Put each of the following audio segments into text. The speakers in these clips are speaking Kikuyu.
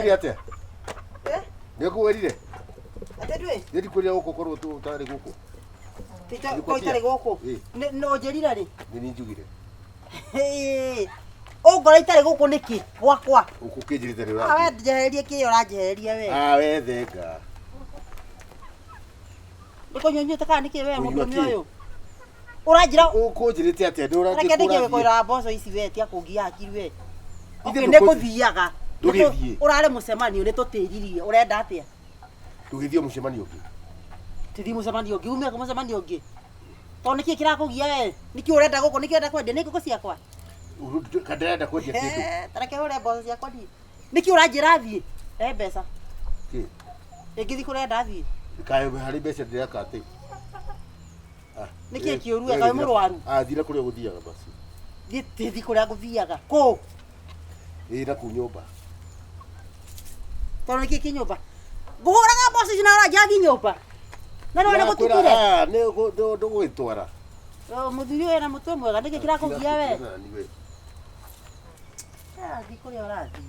Ngwĩrire atĩa? Eh? Nĩ ngwĩrire? Atĩ ndwĩ? Nĩ ndikwĩrire gũkũ korwo ũtarĩ gũkũ. Ko itarĩ gũkũ. Ĩ. No njĩrire rĩ? Nĩ niĩ njugire. Hĩ. Ũngora itarĩ gũkũ nĩkĩ? Gwakwa. Gũkũ kĩnjĩrĩte nĩ Ah, we ũrathiĩ. njehererie kĩĩ ũranjehereria we. Ah, we thenga. Nĩ kũnyua nyuĩte kana nĩkĩ we Kũnyua mũndũrũme kĩ? ũyũ? Ũranjĩra Ũkũnjĩrĩte atĩa? Nĩ ũrathiĩ reke ndĩkie kũrathiĩ. gũkwĩra mboco ici we tia kũngia hakiri we. Ithe Okay, nĩ ndũkũthi- kũthiaga. Ndũgĩthiĩ. Ũrarĩ mũcemanio nĩ tũtĩririe. Ũrenda atĩa? Ndũgĩthiĩ mũcemanio ũngĩ. Tũthiĩ mũcemanio ũngĩ, ume mũcemanio ũngĩ. Tondũ nĩkĩ kĩrakũgia we? Nĩkĩ ũrenda gũkũ? Nĩkĩ ũrenda kwendia? Nĩ ngũkũ ciakwa? Kana ndĩrenda kwendia kĩndũ. Eh, ta reke hũre mboco ciakwa niĩ. Nĩkĩ ũranjĩra thiĩ? Rehe mbeca. Kĩ? Ĩngĩthiĩ kũrenda thiĩ. Kaĩ harĩ mbeca ndĩreka atĩ. Ah, Nĩkĩ eh, kĩũru we we, kaĩ gĩthira- mũrwaru? Ah, thira kũrĩa ũgũthiaga basi. Thiĩ thiĩ kũrĩa ngũthiaga. Kũ? Ĩ na kũu nyũmba. Tondũ nĩkĩ kĩ nyũmba? Ngũhũraga mboco ici na ũranjĩra thiĩ nyũmba. Na nĩwona Ndĩrakwĩra, gũtukire. ah, nĩ ndũgũgĩtwara. Oh, Mũthuri ũyũ ena mũtwe mwega, nĩkĩ kĩrakũgia we? Nani we? Ũrathiĩ kũrĩa ũrathiĩ.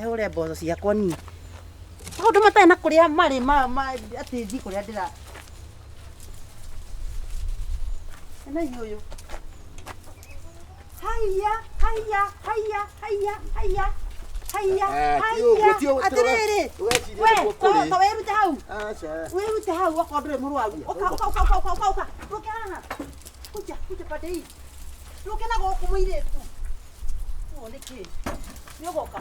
Hũre mboco ciakwa niĩ. Maũndũ matarĩ na kũrĩa marĩ ma ma atĩ thiĩ kũrĩa ndĩra. Ena ũyũ. Haiya, haiya, haiya, haiya, haiya. Haiya, Ah, ti ũguo, haiya. ti ũguo, ti ũguo. Atĩrĩrĩ. Ũreciria We, nĩguo to kũrĩ. to wĩrute hau. Aca. Wĩrute hau okorwo ndũrĩ mũrwaru. Ũka, ũka, ũka, ũka, ũka, ũka, ũka. Ndũke haha. Kuja, kuja pande hii. Ndũke na gũkũ mũirĩtu. Ũũ nĩ kĩ? Nĩ ũgũka.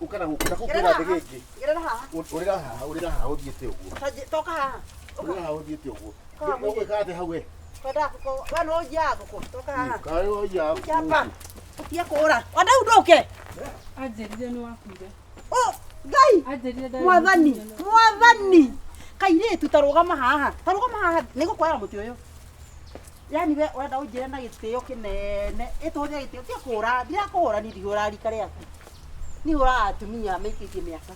Ũka na gũkũ, na kũu Gerera kwĩna haha. ndege ĩngĩ. Gerera haha. Ũrĩra haha, ũrĩra haha ũthiĩte ũguo. Toka haha. Ũrĩra haha ũthiĩte ũguo. Ũka haha mũirĩtu. Ũgwĩka atĩa hau we? Kwenda ngũkũ. We no ũnjiaga ngũkũ. Toka haha. Kaĩ woiya Kuja hapa. Ũtige kũũra. Wandau ndũke. Anjĩrire nĩ wakuire. Oh, Ngai. Anjĩrire ndarĩ Mwathani, mũtumia na- mwathani. Kairĩtu ta rũgama haha. Ta rũgama haha. Nĩngũkwoera mũtĩ ũyũ. Yani we ũrenda ũnjĩre na gĩtĩo kĩnene. Ĩtũhũthĩre gĩtĩo. Tiga kũũra. Ndirakũhũra niĩ ndihũraga rika rĩaku. Niĩ hũraga atumia maikĩtie mĩaka.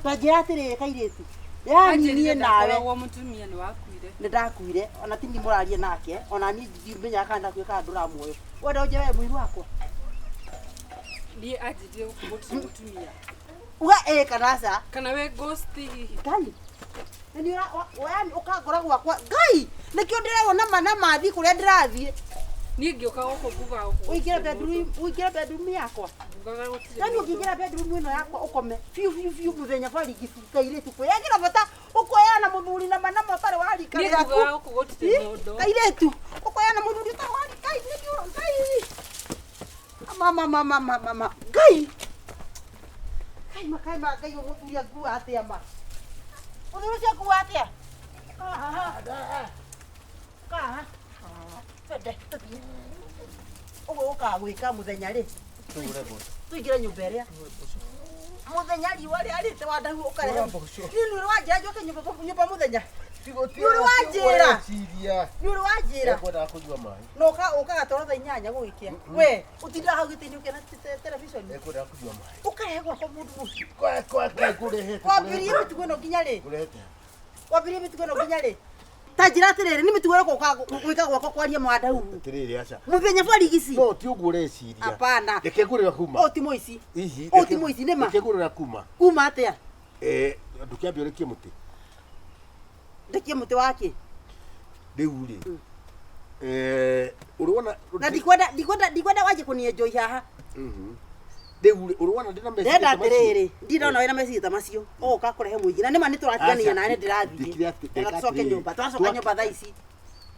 Tanjĩra atĩrĩrĩ kairĩtu. Yani Anjĩrire niĩ nawe ndakoragwo mũtumia nĩ wakuire. nĩ ndakuire ona ti niĩ mũraria nake ona niĩ ndimenyaga kana ndakuire kana ndũra muoyo wenda ũnjĩre we mũiru wakwa Niĩ anjĩrire gũkũ gũtirĩ mũtumia. uga ĩ kana aca Kana we ghost hihi. ngai nĩ yani ũkangora gwakwa ngai nĩkĩo ndĩrerwo na ma na mathiĩ kũrĩa ndĩrathiĩ Niĩ ngĩũka gũkũ ngugaga gũkũ ũingĩre gũtirĩ bedroom mũndũ. ũingĩre bedroom yakwa Ngugaga gũtirĩ yani mũndũ. ũngĩingĩra bedroom ĩno yakwa ũkome biũ biũ biũ mũthenya barigi kairĩtu kwĩyagĩra bata ũkoyana mũthuri na manama ũtarĩ wa rika Niĩ rĩaku ngugaga gũkũ gũtirĩ mũndũ. kairĩtu ũkoyana mũthuri ũtarĩ wa rika nĩkĩo ngai mama mama mama mama ngai ngai makai ma ngai ũyũ mũthuri angua atĩa ma mũthuri ũcio angua atĩa Kahaha. Kahaha. Twende tũthiĩ ũguo ũkaga gwĩka mũthenya rĩ tũingĩre nyũmba ĩrĩa mũthenya riũa rĩarĩte wandahu ũkarehe niĩ nĩ ũrĩ wanjĩra njoke nyũmba nyũmba mũthenya Nĩ ũrĩ wanjĩra. Ũreciria. nĩ ũrĩ wanjĩra Ekwendaga kũnyua maĩ. na ũka ũkaga toro thaa inyanya gũgĩkĩa we ũtindaga hau gĩtĩ-inĩ ũkĩona television Ekwendaga kũnyua maĩ. ũkarehe gwakwa mũndũ mũciĩ Kwa kwa kwa ngũrehete. wambirie mĩtugo ĩno nginya rĩ Ngũrehete. wambirie mĩtugo ĩno nginya rĩ ta njĩra atĩrĩrĩ nĩ mĩtugo ĩrĩkũ ũkaga gwĩka gwakwa kwaria mwandau Atĩrĩrĩ aca. mũthenya barigici No ti ũguo ũreciria. hapana Reke ngũrĩra kuma. ũyũ ti mũici Hihi. Ũyũ ti mũici, nĩ ma. Reke ngũrĩra kuma. kuma atĩa Eh, ndũkĩambe ũrekie mũtĩ. ndekie mũtĩ wake Rĩu rĩ. Eh, ũrĩ wona na ndikwenda ndikwenda ndikwenda wanjie kũnienjoi haha Mhm. Rĩu rĩ, ũrĩ wona ndĩna meciria ndĩrenda ta macio? atĩrĩrĩ ndindona wĩna meciria ta macio ũgũka kũrehe mũingĩ na nĩma nĩ tũratigania Aca, nawe nĩ ndĩkire ndĩrathiĩ atĩ- na ndeka tũcoke atĩrĩrĩ. nyũmba tũracoka nyũmba thaa ici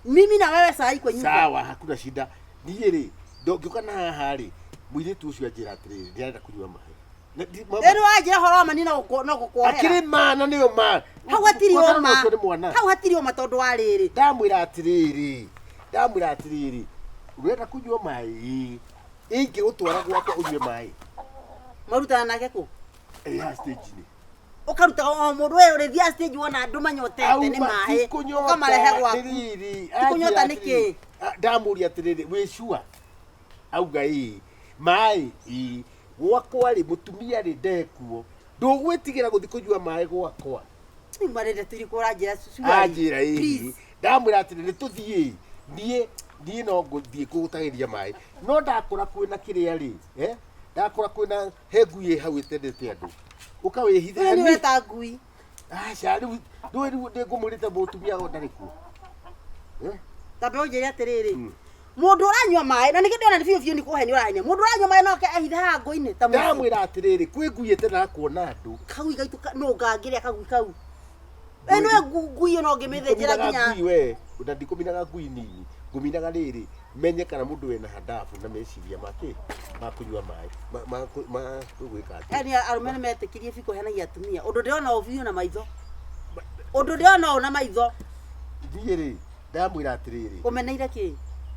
mimi na wewe saa hii kwa nyumba Sawa, hakuna shida. Niĩ rĩ, ndongĩũka na haha rĩ, mũirĩtu ũcio anjĩra atĩrĩrĩ, ndĩrenda kũnyua maĩ. Na ndi- mama, rĩu wanjĩra ũhoro wa mani no gũkuohera Akĩrĩ ma na nĩyo ma. hau hatirĩ Kwanza ũma ũcio nĩ mwana. hau hatirĩ ũma tondũ wa rĩrĩ Ndamwĩra atĩrĩrĩ, ndamwĩra atĩrĩrĩ, ũrenda kũnyua maĩ, ingĩgũtwara gwakwa ũnyue maĩ. marutana nake kũ Ĩ haha stage-inĩ. ũkaruta o mũndũ we ũrĩthiaga stage wona andũ manyotete nĩ Auma, maĩ ti kũnyota, ũkamarehe gwaku atĩrĩrĩ, Ti kũnyota anjĩra nĩkĩ? atĩrĩrĩ, ndamũria atĩrĩrĩ wĩ sure auga ĩĩ maĩ ĩĩ gwakwa rĩ mũtumia rĩ ndekuo ndũgwĩtigĩra gũthiĩ kũnyua maĩ gwakwa marende tũrikũ ũranjĩra anjĩra ĩĩ ndamwĩra atĩrĩ nĩ tũthiĩ niĩ niĩ no ngũthiĩ kũgũtagĩria maĩ no ndakora kwĩna kĩrĩa rĩ eh, Ndakora kwĩna he ngui ĩ hau ĩtendete andũ. Ũkawĩhitha. We nĩ ũreta ngui. Aca rĩu ndũĩ rĩu ndĩngũmwĩrĩte mũtumia o ndarĩ kuo. Eh? Tambe ũnjĩre atĩrĩrĩ. Mũndũ ũranyua maĩ na nĩkĩo ndĩrona nĩ biũ biũ nĩ kũhenia ũrahenia. Mũndũ ũranyua maĩ no oke ehithe haha ngũ-inĩ ta mũciĩ. Ndamwĩra atĩrĩrĩ kwĩ ngui ĩtendaga kuona andũ. Kagui gaitũ nũ ngangĩrĩa kagui kau. We nĩwe ngui ĩno ũngĩmĩthĩnjĩra Ndikũminaga nginya. ngui we na ndikũminaga ngui nini ngũminaga rĩrĩ menye kana mũndũ wĩna handabu na meciria make ma kũnyua maĩ ma gwĩka atĩa. Yaani arũme nĩ metĩkirie biũ kũhenagia atumia. Ũndũ ndĩrona ũũ biũ na maitho. Ũndũ ndĩrona ũũ na maitho. Niĩ rĩ ndamwĩra atĩrĩrĩ Ũmeneire kĩ?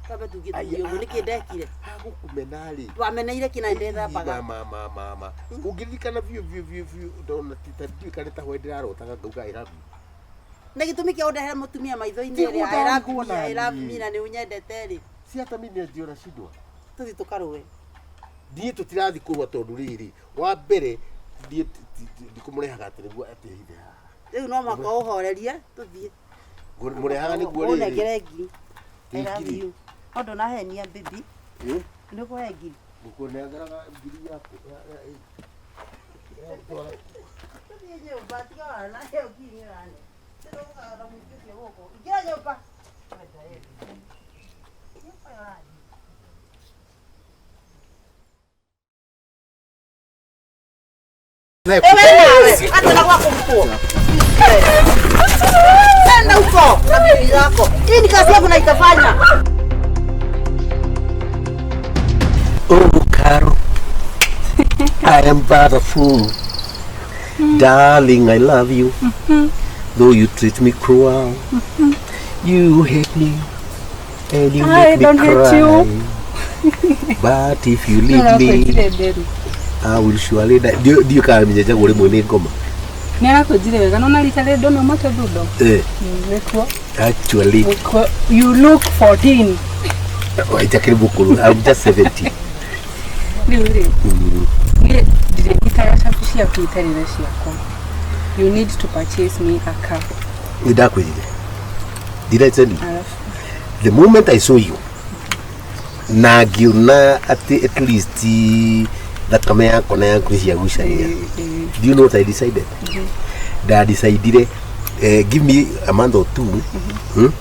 Twambe tuge Ai, tuge ũguo nĩkĩ ndekire? hagũkũmena rĩ Wameneire kĩ na ndethambaga? ma ma ma ma ũngĩririkana biũ biũ biũ biũ ndona ti ta ndiũĩ kana ta hwaĩ ndĩrarotaga ngauga I love you. Na gĩtũmi kĩa ũndehere mũtumia maitho-inĩ Tiguo rĩ, I love ndarigwo me, I na love niĩ. me na nĩ ũnyendete rĩ. Si hata mimi ndio nashindwa. Tũthiĩ tũkarũe. Niĩ tũtirathi kũrũa tondũ rĩrĩ wa mbere niĩ ndikũmũrehaga atĩ nĩguo atĩ hithe haha. Rĩu no mũhaka ũhorerie tũthiĩ. Mũrehaga nĩguo rĩrĩ. Ũnengere ngiri. I love Ngiri. you. No ndũnahenia baby. Eh? Nĩ ũkũhe ngiri. Ngũkũnengeraga ngiri yaku. Tũthiĩ nyũmba tiga wana ĩyo ngiri nĩ ũrane. Tũgũkaga mũingĩ ũcio gũkũ. Ingĩra nyũmba. Wenda ĩyo. Nyũmba ĩyo ũrathiĩ. Ewe nawe, hata na kwako mkuu. Nenda huko na bibi yako. Hii ni kazi yangu na itafanya. Oh, Caro, I am but a fool. Darling, I love you. Though you treat me cruel, you hate me and you I make me don't hate cry. you. But if you leave me, I will surely die. Ndiũ kana minyenjagwo rĩmwe nĩ ngoma. Nĩ arakwenjire wega no na rita rĩrĩ ndona umate thundo. Eh, Nĩkuo. actually, Nĩkuo. You look 14. waitakĩrĩ mũkũrũ. I'm just 70. Rĩu rĩ niĩ ndirĩnyitaga cabu ciaku itarĩ na ciakwa. You need to purchase me a car. Nĩ ndakwĩrire. Did I tell you? Alafu The moment I saw you na ngiona atĩ at least thakame yakwa na yaku nĩ ciagucania. Do you know what I decided? Ndadecidire give me a month or two. Hmm?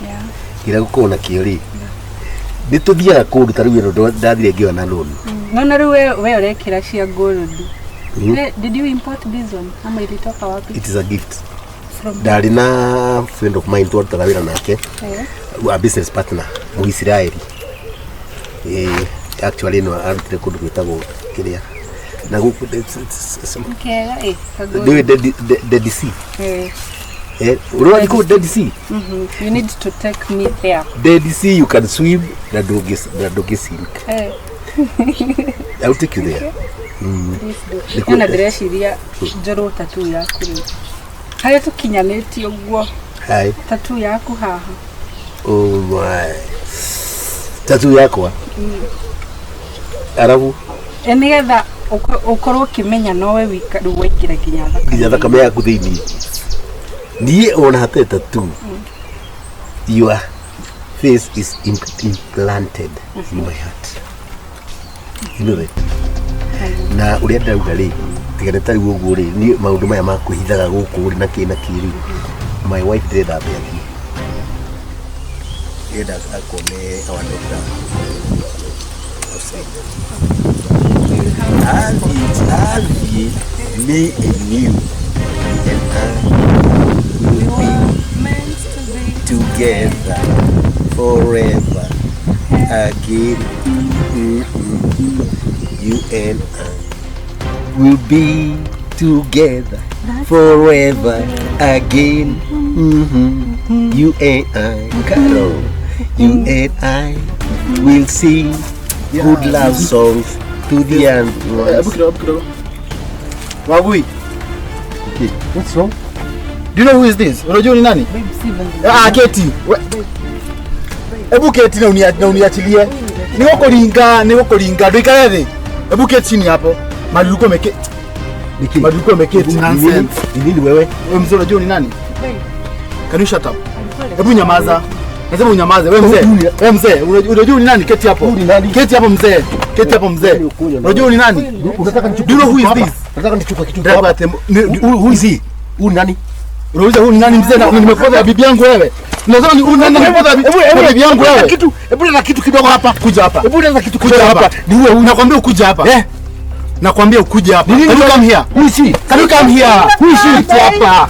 yeah. Kĩrĩa gũkorwo nakĩo rĩ nĩ tũthiaga kũndũ ta rĩu ĩno ndathire ngĩona loan. Naona rĩu we ũrekĩra cia gold. Did you import this one ama ilitoka wapi? It is a gift. From Ndarĩ na friend of mine twarutaga wĩra nake eh. a business partner Mũisiraeli. Actually no arutire kũndũ gwĩtagwo kĩrĩa na gũkũ Kega eh ka gold. nĩũĩ Dead Sea. Eh. Ũrĩ kũu Dead Sea? Mhm. You need to take me there. Dead Sea you can swim na ndũngĩ sink. Eh. I will take you there. Please do. Nĩkuo- Nĩ ndĩreciria njorwo tattoo yaku rĩu. Harĩa tũkinyanĩtie ũguo Hi. tattoo yaku haha. Oh my. Tattoo yakwa. Arabu E nĩgetha ũkorwo ũkĩmenya nowe wika rĩu waingĩra nginya thakame. nginya thakame yaku thĩinĩ. Niĩ ona hatarĩ tattoo. Your face is implanted in my heart. You know that? Na ũrĩa ndĩrauga rĩ, tiga nĩ ta rĩu ũguo rĩ, niĩ maũndũ maya ma kwĩhithaga gũkũ rĩ na kĩ na kĩ rĩ, my wife ndĩrenda ambe athiĩ. Ndĩrenda akone our daughter outside. Athiĩ, me and you and I will be Meant to be. together forever again. You and I will be together forever again. You and I, Carol, you and I will sing good love songs to the end. Hebu kidogo, hebu kidogo. Wagui. Okay. What's wrong? Do you know who is this? Unajua ni nani? Babe, si babe. Ah, keti. Hebu keti na uniachilie. Nĩgũkũringa, nĩgũkũringa. Ndũikare thĩ. Hebu keti chini hapo. Mahali ulikuwa umeketi. Mahali ulikuwa umeketi. Nonsense. Ni nini wewe? Wewe mzee unajua ni nani? Babe. Can you shut up? Hebu nyamaza. Nasema unyamaze. Wewe mzee. Wewe mzee, unajua ni nani? Keti hapo. Huyu ni nani? Keti hapo mzee. Keti hapo mzee. Unajua ni nani? Unataka nichukue? Do you know who is this? Unataka nichukue kitu Driver hapa? Who is he? Huyu nani? Unauliza huyu ni nani mzee na nimekodha bibi yangu wewe? Unasema ni huyu nani nimekodha bibi yangu wewe? Kitu, hebu leta kitu kidogo hapa. Kuja hapa. Hebu leta kitu Kuja kidogo hapa. hapa. Ni huyu. Nakwambia ukuje hapa. Eh? Nakwambia ukuje hapa. Ni nini Can you come here? Who is he? Can you come here? Who is he? Keti hapa.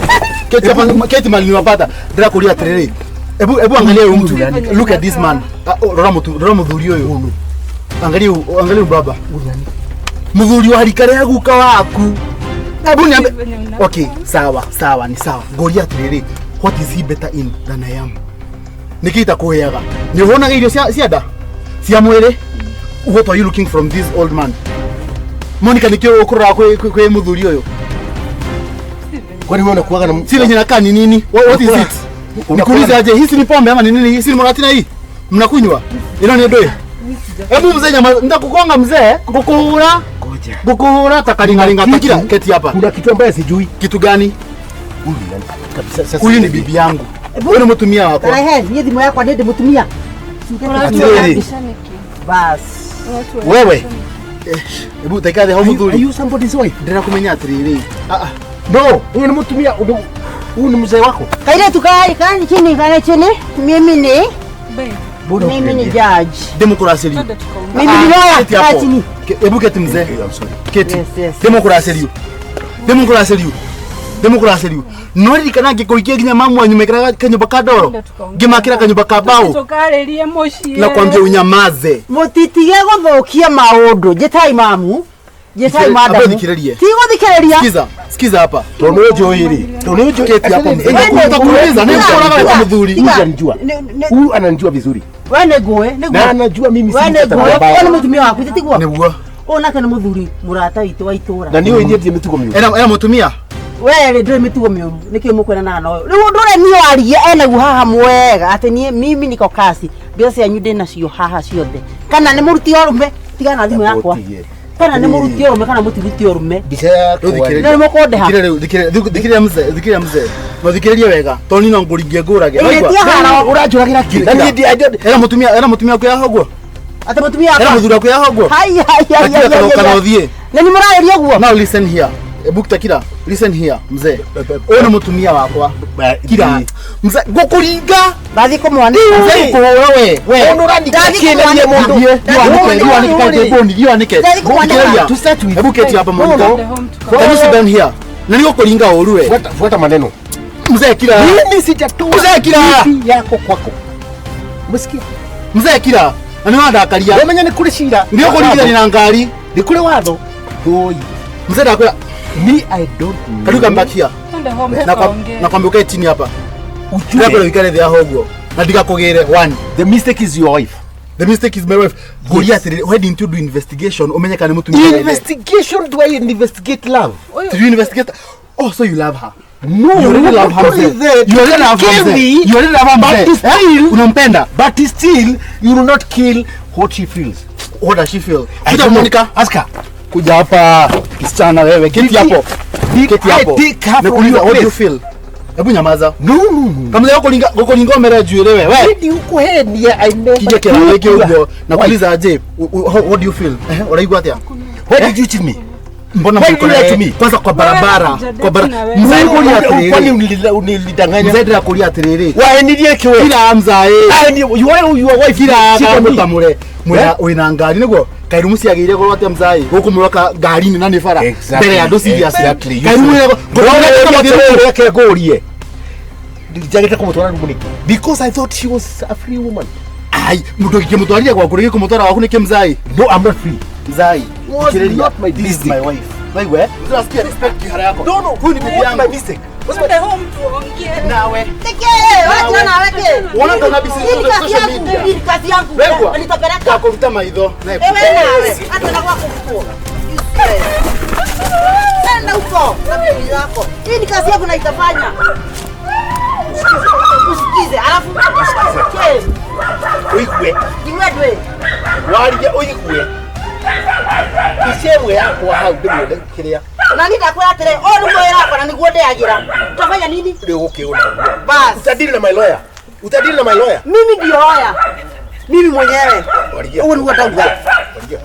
Keti hapa, keti mali niwapata. Ndira kulia terere. Hebu angalia huyu mtu. Look at this man. Rora mtu, rora muthuri uyu. Angalia angalia baba. Muthuri wa rika rĩa guka waku. Hebu niambe. Okay, sawa, sawa, ni sawa. Ngoria atiriri, what is he better in than I am? Niki itakuheaga? Ni uhonaga irio cia nda? Cia mwĩrĩ? What are you looking from this old man? Monica nikio ukurora kwi muthuri uyu. Kwani wewe unakuaga na Si venye nakaa ni nini? What is it? Nikuulize aje, hii si ni pombe ama ni nini? Hii si ni muratina hii? Mnakunywa? Ino ni ndui. Hebu mzee nyama, nitakugonga mzee, ngukuhura. Ngoja. Ngukuhura takaringaringa takira keti hapa. Kuna kitu ambaye sijui. Kitu gani? Huyu ni nani? Kabisa sasa. Huyu ni bibi yangu. Huyu ni mtumia wako. Ehe, niĩ thimũ yakwa nĩ ndĩ mũtumia. Bas. Wewe. Hebu taika the hau Are muthuri. you somebody's wife? Ndĩra kumenya atiriri. Ah ah. No, huyu ni mtumia, huyu ni mzee wako. Kairĩtu kai kai chini kana chini. Mimi ni Mbona mimi ni judge. Democracy. Mimi ni lawyer. Keti Kaa hapo. chini. Hebu keti mzee. I'm sorry. Keti. Yes, yes. Democracy. Democracy. Democracy. No ririkana ngĩkũhikia nginya mamu wanyu mekĩraga kanyũmba ka ndoro. Ngĩmakĩra kanyũmba ka mbaũ. Tukarĩrie mũciĩ. Nakwambia unyamaze. Mũtitige gũthũkia maũndũ. Njĩtai mamu. Njĩtai madamu. Abo thikĩrĩrie. Ti gũthikĩrĩria. Sikiza, sikiza hapa. Tono njũĩ rĩ. Tono njũĩ. Keti hapo mzee. Wewe Nitakuuliza, ni- nĩngũkũraga wega mũthuri. Huyu ananijua. Huyu ananijua vizuri. We nĩ ngũĩ, nĩ Na ngũĩ. anajua mimi si We nĩ mtu ngũĩ. mbaya. We nĩ mũtumia waku tiguo? Nĩguo. Ũyũ nake nĩ mũthuri mũrata witũ wa itũra. Na niĩ ndiĩ mĩtugo mĩũru. Ena mũtumia? We rĩ ndũrĩ mĩtugo mĩũru nĩkĩo mũkwenanaga na ũyũ. Rĩu ũndũ ũrĩa niĩ waria enaguo haha mwega atĩ niĩ mimi niko kasi mbeca cianyu ndĩ nacio haha ciothe. Kana nĩ mũruti ũrũme tigana na thimũ yakwa. Kana nĩ mũruti ũrũme kana mũtiruti ũrũme. Mbica yakwa. Rĩu thikĩrĩria. Nĩ mũkũndĩha. Thikĩrĩria rĩu, thikĩrĩria mzee, thikĩrĩria mzee. No thikĩrĩrie wega. Tondũ niĩ no ngũringie ngũrage. Ĩĩ, Waigua? ti haro. Ũranjũragĩra kĩ? Na niĩ ndi- I don't- Ena mũtumia akũyaha ũguo? Atĩ mũtumia Ena wakwa. mũthuri akũyaha ũguo? Hai hai hai Takira hai. kana ũthiĩ. Na nĩ mũrarĩria ũguo? Now listen here. Ebu takira, listen here mzee. Ũyũ nĩ mũtumia wakwa. Kira. Mzee, ngũkũringa. Ndathiĩ kũmwanĩka. Mzee ngũkũhũra we. We. Mũndũ ũrandika Ndathi kĩ na niĩ kũmwanĩka. mũndũ? Thiĩ, Ndathi thiĩ wanĩke, thiĩ wanĩke. Ndathi kũmwanĩka. Thikĩrĩria. To start with. Hebu keti hapa Monica. Can you sit down here? Na nĩgũkũringa ũru we. Fuata maneno. Mzee kira. Mimi sijatoa Mzee kira. bibi yako kwako. Umesikia? Mzee kira. Na nĩ wandakaria. Wamenya nĩ kũrĩ cira. Nĩũkũringithania na ngari. Nĩ kũrĩ watho. Oi. Mzee ndakwĩra, Me I don't know. can you come back here? Nakwambia ukae chini hapa. Ndĩrakwĩra ũikare thĩ haha ũguo. Na ndigakũgĩre one. The mistake is your wife. The mistake is my wife. Ngoria atĩrĩrĩ, why didn't you do investigation? Umenye kana nĩ mũtumia wene. Investigation, do I investigate love? Did you investigate? Oh, so you love her. No, You already love her not only mzee. that, You already love her kill mzee. me, You already love her but mzee. still- Eh? Unampenda? But still, you will not kill what she feels. What does she feel? I Kuja don't know. Monica. Ask her. Kuja hapa kisichana wewe. Keti hapo. Keti I hapo. take her from Nikuuliza, your what do you place? feel? Hebu nyamaza. No, no, no. Kamze yako gukuringa omere njuĩrĩ we. We. Ndi ukuhenia, I never Kije kĩrago took gĩkĩ your- ũguo. Nakuuliza aje, what do you feel? Ũraigua atĩa? Why did you cheat me? Mbona Why mko you na lie to me? Kwanza kwa barabara, kwa barabara. Mzee kuria Kwani atiriri. unilidanganya? Mzee ndĩrakũria atiriri. Waenirie kĩ we? Kira mzae. Aeni- you are your wife. Kira Cheat on me. mũtamũre. Mwĩna wĩna ngari nĩguo kairumu ciagĩire goro atĩa mzae gũkũ mũroka ngari-inĩ na nĩ bara Exactly, mbere ya andũ serious. exactly. Kairumu ĩrĩa Reke ngũrie. Njagĩte kũmũtwara rumu nĩkĩ? Because I thought she was a free woman. Ai, mũndũ ũngĩmũtwarire gwaku rĩngĩ kũmũtwara gwaku nĩkĩ mzae? No, I'm not free. Mzae, Was thikĩrĩria. not my This is mistake. my wife. Waigua, eh? Unasikia respect kihara yako. No, no, Huyu ni bibi What's yangu. my mistake? Nawe. Teke, wacha nawe ke. Wona ndona bici Hii ni kazi social yangu, media. hii ni kazi yangu. Wegwa. Nitapeleka. Ndakũruta maitho. Na Ewe nawe, hata na kwako huko. Nenda huko na bibi yako. Hii ni kazi yangu na itafanya. Usikize, alafu usikize. Ũigue. Iwedwe. Warie ũigue. Mbica ĩmwe yakwa hau ndĩmĩone kĩrĩa Na nitakwĩra atĩrĩ, ũyũ nĩguo wĩra wakwa na nĩguo ndĩagĩra. Utafanya nini? rĩu gũkĩũna. Bas. Utadili na my lawyer. Utadili na my lawyer. Mimi ndio lawyer. Mimi mwenyewe. Warigia. Ũguo nĩguo ndauga. Warigia.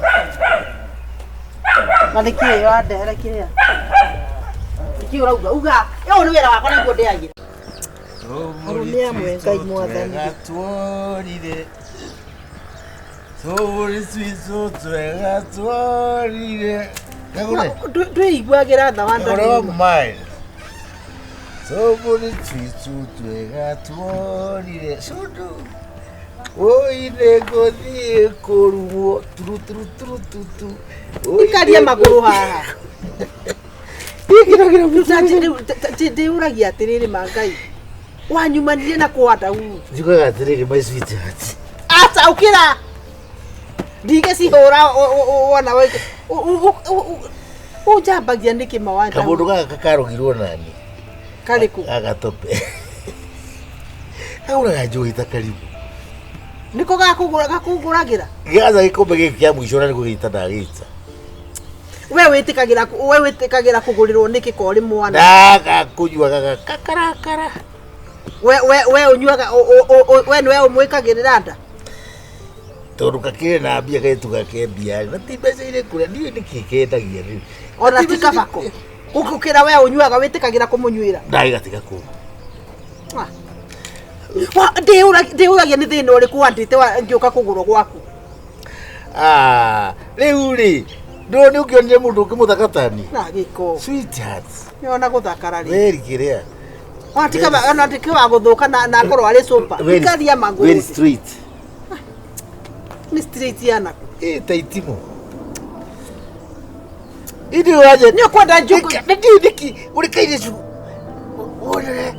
Na nĩkĩĩ ũrandehera kĩrĩa? Nĩkĩĩ ũrauga? Uga. Ũyũ nĩ wĩra wakwa nĩguo ndĩagĩra. Arũme amwe Ngai mwathani. Twega tworire. Tũbũri twitũ twega tworire. Kagũre. Ndwĩiguagĩra tha wa Kagũre wa ndani. mine. Tũbũri twitũ twega tworire. Cundu. Oi nĩngũthiĩ kũrumwo turu turu turu tutu. Oi Ikaria nĩngũthiĩ- magũrũ haha. Ĩkĩragĩra Rĩu ndĩũragia atĩrĩrĩ ma Ngai. Wanyumanire na kwanda uu. Njugaga atĩrĩrĩ my sweetheart. Aca ũkĩra. Ndigĩcihũra wona ũnjambagia nĩkĩ mawanda. Kamũndũ gaka karũgirwo nani? Karĩkũ? Gagatope. Kagũraga njohi ta karibu. Nĩko gakũgũra gakũgũragĩra. Gĩaca gĩkombe gĩkĩ kĩa mũico na nĩgũgĩita ndagĩita. We wĩtĩkagĩra we wĩtĩkagĩra kũgũrĩrwo nĩkĩ korĩ mwana. Ndagakũnyua gaga kakarakara. We we we ũnyuaga we nĩwe ũmwĩkagĩrĩra nda. Tondũ kakĩrĩ na mbia gaitu gake mbia na ti mbeca irĩ kũrĩa ndiũĩ nĩkĩ kendagia rĩu. Ona ti kabako. Gũkĩra we ũnyuaga wĩtĩkagĩra kũmũnyuĩra. Ndagĩgatiga kũu. Ah. Wa ndĩũragia nĩ thĩna ũrĩkũ wandĩte ngĩũka kũgũrwo gwaku. Ah, rĩu rĩ ndũĩ nĩ ũkĩonire mũndũ ũngĩ mũthaka tani. Na gĩko. Sweetheart. Nĩona gũthakara rĩ. Weri kĩrĩa. Ona ti kaba ona ti wa gũthũka na na akorwo arĩ super. Ikaria Very magũrũ. straight. Nĩ straight yana. Ĩ ta itimũ. Indi waje Nĩ ũkwenda njũkũ. Na ndiũĩ nĩkĩ ũrĩ kairĩtu wonere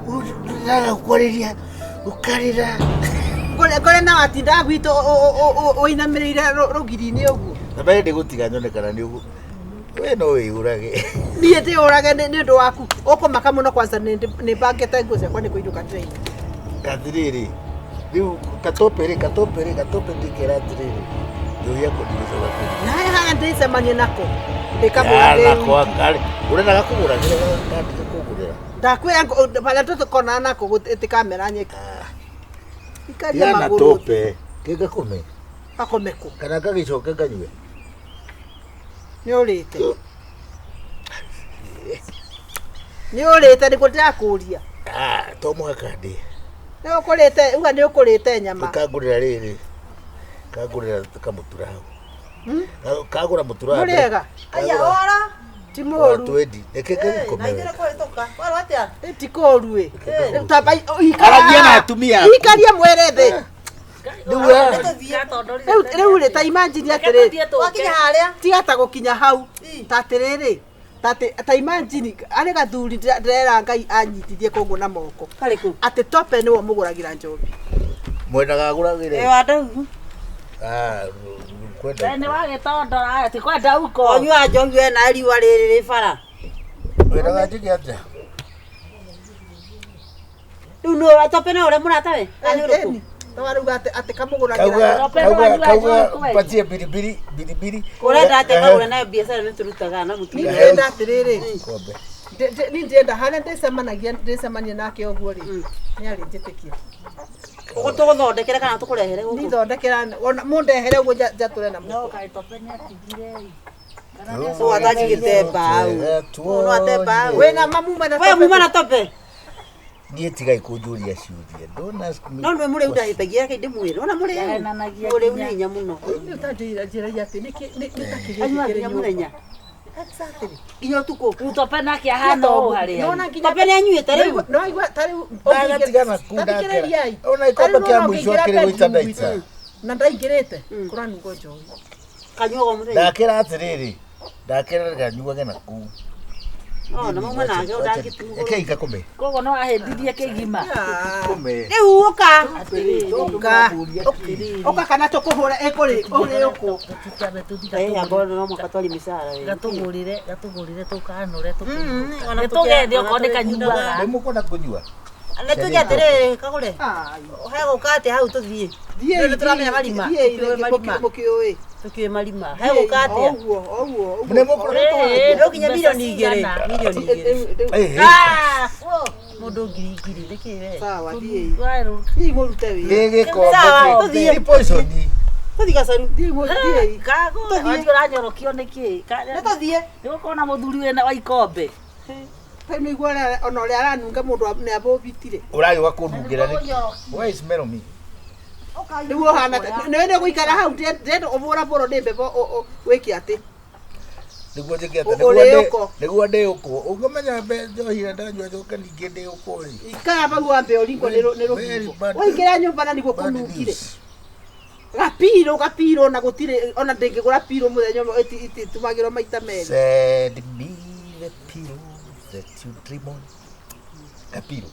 ũraga kwarĩria ũkarĩra. Ngore na watindaga gwitũ ũinamĩrĩire rũgiri-inĩ ũguo. Na mbere ndĩgũtiga nyone kana nĩ ũguo. We no wĩyũrage. Niĩ ndĩũrage nĩ ũndũ waku. Ũkũmaka mũno kwanza nĩ bangĩte nguo ciakwa nĩ kũinũka ndĩrainũka. Atĩrĩrĩ, rĩu katope rĩ katope rĩ katope ndĩkera atĩrĩrĩ njohi yakwa ndigũcoka kũnyua. Na haha harĩa ndĩcemanie nako. Ndĩkamũra ndĩ Nako akarĩ ũrenda gakũgũragĩra gakandika kũgũrĩra. Ndakwĩra harĩa tũtũkonana nako ĩtĩkamera nyeki. Ikaria Tigana na magũrũ. tope kĩngakome Gakome kũ? kana gagĩcoke nganyue. Nĩ ũrĩte. Nĩ ũrĩte nĩguo ndĩrakũria. Ah, to mũhaka ndĩe. Nĩ ũkũrĩte uga nĩ ũkũrĩte nyama. Kangũrĩra rĩrĩ kangũrĩra kamũtura hau. Kagũra mũtura wa mbere. Mũrĩega. Kagũra ora. Ti wa mũru. twendi reke gagĩkome Na wega. ithere kũhĩtũka. Kwarwo atĩa? Ti kũru ĩ. Tamba ikara. Aragia na atumia aku. Ikaria mwere thĩ. Rĩu we- Rĩu rĩu rĩ ta imagine atĩrĩrĩ. Wakinya harĩa. Tiga ta gũkinya hau. Ta atĩrĩrĩ. Ta ta imagine arĩ gathuri ndĩrera Ngai anyitithie koguo na moko. Karĩkũ? Atĩ tope nĩwe ũmũgũragĩra njohi. Mwendaga agũragĩre. Ĩ wa ndau. Ah, kwenda. Nĩ wagĩtondora ti kwenda uko. Ũnyua njohi we na riũa rĩrĩ rĩ bara. Wendaga njĩke atĩa? Rĩu nũ tope na ũrĩa mũratawe? Kana nĩ ũrĩkũ? Twarauga atĩ atĩ kamũgũragĩra. Kauga Tope kauga nĩ wanyua kauga njohi kweli. patie biribiri biribiri. Ũrenda atĩa kagũra nayo biacara nĩ tũrutaga na Niĩ mũtumia. ndĩrenda atĩrĩrĩ. Kombe. Niĩ ndĩrenda harĩa ndĩcemanagia ndĩcemania nake ũguo rĩ. Nĩ arĩnjĩtĩkia. Tũgũthondekere kana tũkũrehere gũkũ? Nithondekera ona mũndehere ũguo njatũre na mũhuko. No kaĩ tope nĩ atigire ĩ. Ũũ atachigĩte mbaũ. Ũũ no ate mbaũ. Wĩna mamuma na We tope muma na tope. Niĩ tigai kũnjũria ciũria. Don't ask me. No nĩwe mũrĩu ndahĩtagia reke ndĩmwĩre. Ona mũrĩu. Ndahenanagia Mũrĩu nginya. nĩ hinya mũno. Rĩu ta njĩragia atĩ nĩkĩ nĩ ta kĩrĩa Anyuaga kĩrĩ nginya nyũmba. mũthenya. Exactly. Nginya ũtukũ. Rĩu tope nake ahana ũũ harĩa. Nona nginya Tope nĩ anyuĩte rĩu. No aigua ta rĩu Ndagatigana kuu Tathikĩrĩriai. ndakera. Ona gĩkombe Ta rĩu kĩa nona mũico ũngĩingĩra akĩrĩ gũita bedroom ndaita. gwitũ, Na ndaingĩrĩte kũranungwo njohi. Kanyuaga o mũthenya. Ndakera atĩrĩrĩ. Ndakera nganyuage na kuu. Oh, na mauma nake ũndangĩtumũra. Reke ikakome. Koguo no ahĩtithie kĩgima. Kome. Rĩu ũka. Ũka. Ũka kana tũkũhũra ĩkũrĩ ũrĩ ũkũ. Tũtwambe tũthiĩ Eh, amba no mũhaka twari mĩcara we. gatũgũrĩre gatũgũrĩre tũkanũre ona tũgethe okorwo nĩ kanyuaga. Nĩ mũkwenda kũnyua? Nĩ tuge atĩrĩrĩ kagũre. Ai. He gũka atĩa hau tũthiĩ. Thiĩi Nĩ tũramenya marima. Thiĩi Tũkiũĩ marima. mũkĩũĩ. Tũkiũĩ marima. He gũka atĩa. Ũguo ũguo. Nĩ mũkũrora Ĩĩ, Rĩu nginya mbeca milioni igĩrĩ. cigana? Milioni igĩrĩ. Eh, Ah, Mũndũ ngiri ngiri nĩkĩ we? Sawa thiĩ. Waru. Thiĩ mũrute wĩra. Nĩ gĩkombe Sawa, kĩ- tũthiĩ. Nĩ poison. Tũthiĩ gacaru. Thiĩ mũthiĩ. Kago, Tũthiĩ. ũranyorokio nĩkĩ? Nĩ tũthiĩ. Nĩgũkorwo na mũthuri wĩna wa ikombe. Rĩu nĩigua ona ũrĩa aranunga mũndũ nĩ abũbitire. Ũragĩũka kũndungĩra nĩkĩ? Why smell me? Rĩu ũhana nĩwe nĩ ũgũikara hau ndĩrenda ũbũrabũrwo nĩ mbebo wĩke atĩ. Nĩguo njĩke atĩa? Ũrĩũkwo. Nĩguo ndĩũkwo. Ũngĩmenya njohi ĩrĩa ndanyua njoke ningĩ ndĩũkwo rĩ. Ikara hau wambe ũringwo nĩ Very rũhuho. bad- Waingĩra nyũmba na nĩguo bad kũnungire. news. Gapiro gapiro na gũtirĩ ona ndĩngĩgũra piro mũthenya ũmwe ĩtũmagĩrwo maita merĩ. Send me the pillow that you dream on. Kapiro.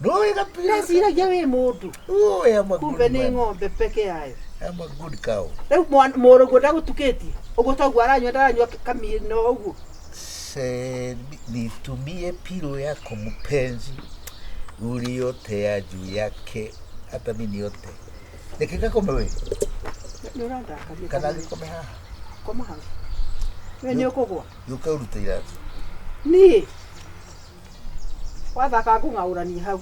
No, kapiro. Ndeciragia wĩ mũndũ. Oh, I am a Kumbe good nĩ man. ng'ombe peke yayo. I am a good cow. Rĩu mũrũguo ndagũtukĩtie. Ũguo toguo aranyua ndaranyua kamino ũguo. Send me, nitumie pilo yako mpenzi uliotea juu yake hata mimi niote. Nikikakome we Nĩ ũrandakaria. kana gĩkome haha Koma hau. We nĩ ũkũgwa. yũke ũrute iratũ. Niĩ wathaka ngũng'aũrania hau.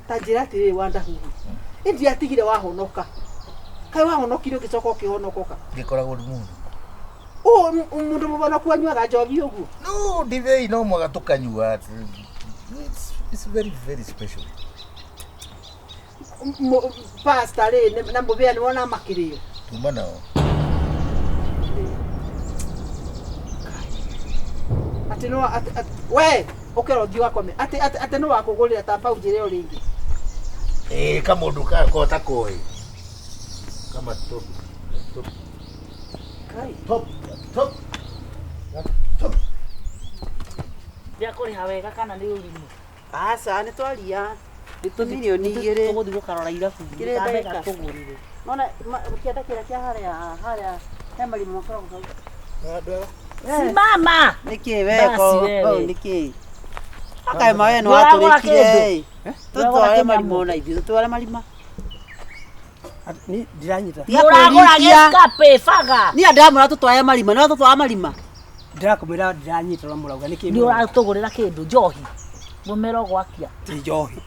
Ta njĩra atĩrĩrĩ wandahuhu. Ĩ ndiatigire wahonoka. Kaĩ wahonokire ũgĩcoka ũkĩhonokoka. Ngĩkoragwo nĩ mũndũ. Ũũ mũndũ mũhonoku anyuaga njohi ũguo. No, ndibei no mwaka tũkanyua. It's very very special. Pastor rĩ na mũbĩa nĩ wona makĩrĩo. Tuma nao. Atĩ no we ũkĩra ũthiĩ ũgakome. Atĩ atĩ no wakũgũrĩra ta mbau njĩre o rĩngĩ. Ĩĩ kamũndũ gakoo ta koĩ. Kama top. Top. Kai. Top. Top. Top. Ndia kũrĩha wega kana nĩ ũrimũ? Aca nĩ twaria. Mirioni igĩrĩ. Tũgũthiĩ gũkarora irabu. Kĩrĩa Kambe ndagĩka. gatũgũrĩre. Nona kĩanda kĩrĩa kĩa harĩa harĩa he marima makoragwo hau. Simama! Nĩkĩ we Basi ko wewe. hau nĩkĩ? Akae we no Ndũragũra atũrĩkire. kĩndũ. Tũtware Ndũragũra marima ona ithuĩ tũtware marima. Ni ndiranyita. Tiga Nĩũragũra kwĩrikia. gĩkape baga. Niĩ ndamwĩra tũtware marima, nĩ tũtwara marima. Ndĩrakũmwĩra ndiranyita ũrĩa mũrauga nĩkĩ? Nĩ ũratũgũrĩra kĩndũ njohi. Mũmero gwakia. Ti njohi.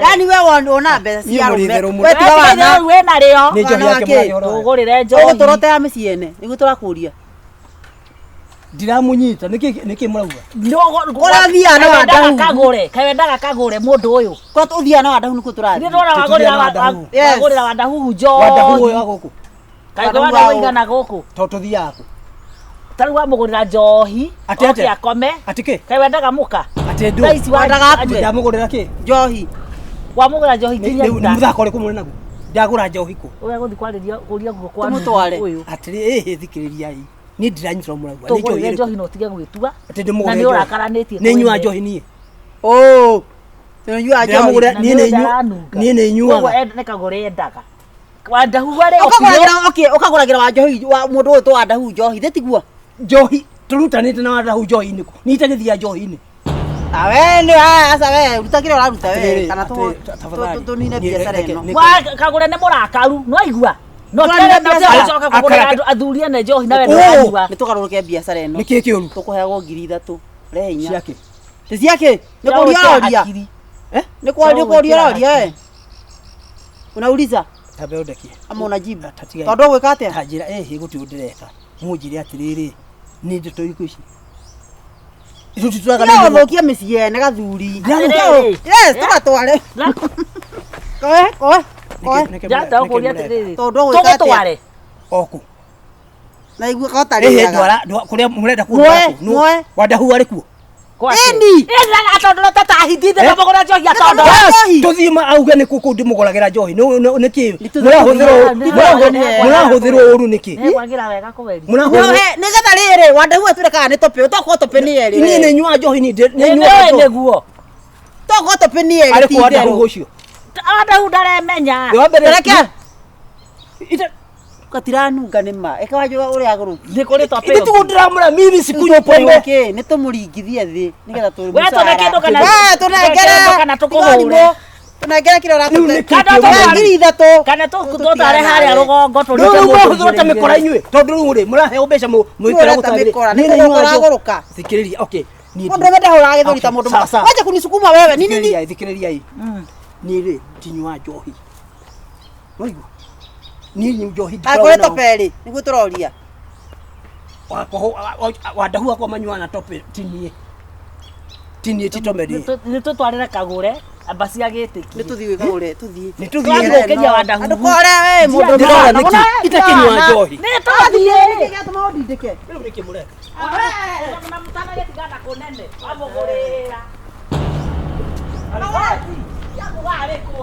Yaani we wona mbeca Niĩ cia mũrĩ arũme. itherũ mũno. We tiga wana. Wĩ narĩo. Nĩ njohi Wana yake wakĩ? mũragia ũhoro wayo. Tũgũrĩre njohi. Ũgũtũrotea mĩciĩ ene nĩguo tũrakũria. Ndiramunyita nĩkĩ nĩkĩ mũrauga? Kũrĩa thiaga na Kawendaga wandahu. kagũre. Kawendaga kagũre mũndũ ũyũ. Kũrĩa tũthiaga na wandahu nĩkuo Nĩ tũrathiĩ. ndona Tũthiaga wagũrĩra na Wandahuhu. Yes. wagũrĩra wandahuhu Wandahuhu njohi. ũyũ wa gũkũ. Kaĩ wandahuhu igana gũkũ. To tũthiaga kũ? Ta rĩu wamũgũrĩra njohi. Atĩ Oke atĩa? akome. Atĩ kĩ? Kaĩ wendaga mũka. Atĩ ndũ? Thaa ici Wendaga akue. Ndamũgũrĩra kĩ? Njohi. Wamũgũrĩra njohi Nĩ nginya nĩ ita. mũthako ũrĩkũ mũrĩ naguo? Ndagũra njohi kũ? Ũrĩa gũthiĩ kwarĩria kũria guo kwa Tũmũtware. ũyũ. Atĩrĩ ĩhĩ thikĩrĩriai. Niĩ ndiranyita ũrĩa mũrauga. Nĩ njohi Tũgũrĩre ĩrĩkũ? njohi na ũtige gwĩtua. Atĩ Na ndĩmũgũrĩre nĩ njohi. ũrakaranĩtie. Nĩ nyuaga njohi niĩ. Oo. Tũnyuaga njohi. Ndĩramũgũrĩra Na niĩ nĩ nĩ nyua ndaranunga. niĩ nĩ Koguo nyuaga. nĩ kagũre endaga. Wandahuhu arĩ Ũkagũragĩra okay, ũkagũragĩra wa njohi wa mũndũ ũyũ tũ njohi thĩ tiguo. Njohi tũrutanĩte na wandahu njohi-inĩ kũ? Niĩ itagĩthiaga njohi-inĩ. Ah we nĩ aca we ruta kĩrĩa ũraruta we Atĩrĩrĩ, kana atĩrĩrĩ, tafadhali. tũnine Niĩ biacara reke- ĩno. nĩ- Kagũre nĩ mũrakaru no aigua. No Tũranina tere na biacara. gũcoka kũgũrĩra Akaraka- andũ athuri ene njohi na we Ũũ. ndũranyua. Nĩ tũgarũrũke biacara ĩno. Nĩ kĩĩ kĩũru? Tũkũheagwo ngiri ithatũ. Rehe inya. Ciake. Ti ciake? Nĩ kũria ũroria. Hakiri. Nĩ kũria kũria ũroria we. Unauliza Tambe ũndekie. ama unajibu? Ta tigai. Tondũ ũgwĩka atĩa? Ta njĩra ĩhĩ gũtirĩ ũndũ ndĩreka. Mũnjĩre atĩrĩrĩ, nĩ ndeto irĩkũ ici? Ithuĩ tũtũraga Tiga na gũthũkia mĩciĩ ene gathuri. Atĩrĩrĩ. Yes, tũgatware. Koe, koe, koe. Njata ũkũria atĩrĩrĩ. Tondũ ũgwĩka atĩa? Tũgũtware. Oku. Na igua kota Ĩhĩ rĩaga. ndwara kũrĩa mũrenda Mwoe, kũndwara kũ? mwoe. Wandahu arĩ kuo? Gwake. Ĩni. Ĩni atondoro ta tahithithe Eh? ndamũgũrĩra njohi atondoro. Njohi. Tũthiĩ ma auge nĩ kũ kũu ndĩmũgũragĩra njohi. Nĩ kĩ? Nĩ tũthiĩ Mũrahũthĩrwo nĩ- mũrahũthĩrwo ũru nĩkĩ? Nĩngwagĩra wega kũgeria. Mũrahũthĩrwo Nĩgetha rĩrĩ wandahu atwĩre kana nĩ tũpĩ tokorwo tũpĩ nĩ erĩ Niĩ we. nĩ nyuaga njohi niĩ nĩ Nĩ nyuaga nĩũĩ njohi. nĩguo. Tokorwo tũpĩ nĩ erĩ Arĩ ti kuo Wandahu itherũ. ũcio. Wandahu ndaremenya. Wa mbere Reke. Ita- Gatiranunga nĩ ma. Eka wanjũa ũrĩa agũrũki. Nĩ kũrĩ topeo. Ithe tiguo ndĩramwĩra mimi sikunywa pombe. Nĩ tũmũringithie thĩ nĩgetha tũ We tũne kĩndũ kana- We tũnengere kĩndũ kana tũkũhũre. Tũnengere kĩrĩa Rĩu nĩ ũratũte. kĩ Kana kĩũru? tũtware- Ngiri ithatũ. Kana tũtware harĩa rũgongo Rĩu tũrute rĩu mũndũ mũrahũthĩrwo ta igĩrĩ mĩkora igĩrĩ. inyuĩ tondũ rĩu rĩ mũraheo mbeca mũikara Ũreta mĩkora, nĩ Niĩ nĩ nyuaga kũgũrũka njohi. ũragũrũka. Thikĩrĩria okay Niĩ Mũndũ ũrĩa ndahũraga gĩthũri ta Okay, mũndũ sawa, sawa. Wacha kunisukuma wewe. Nini nini? Thikĩrĩriai, thikĩrĩriai. Niĩ rĩ ndinyua njohi. Waigua? Niĩ njohi ndikoragwo Akũrĩ nayo. tope rĩ, nĩguo tũroria. Wakwa wandahu akwa manyuaga na tope ti niĩ. Ti niĩ ti tome rĩ. Nĩ tũtwarĩre kagũre amba cia gĩtĩki. Nĩ tũthiĩ gwĩka tũthiĩ. Nĩ tũthiĩ. Twagũkĩria wandahu. Andũ kore we mũndũ Ndĩrora nĩkĩ itakĩnyua njohi. Nĩ tũthiĩ. Nĩkĩ gĩatũma ũndindĩke? Rĩu nĩkĩ mũreka? Na mũtanagĩtigana kũnene wamũgũrĩra. Yakũgarĩkũ.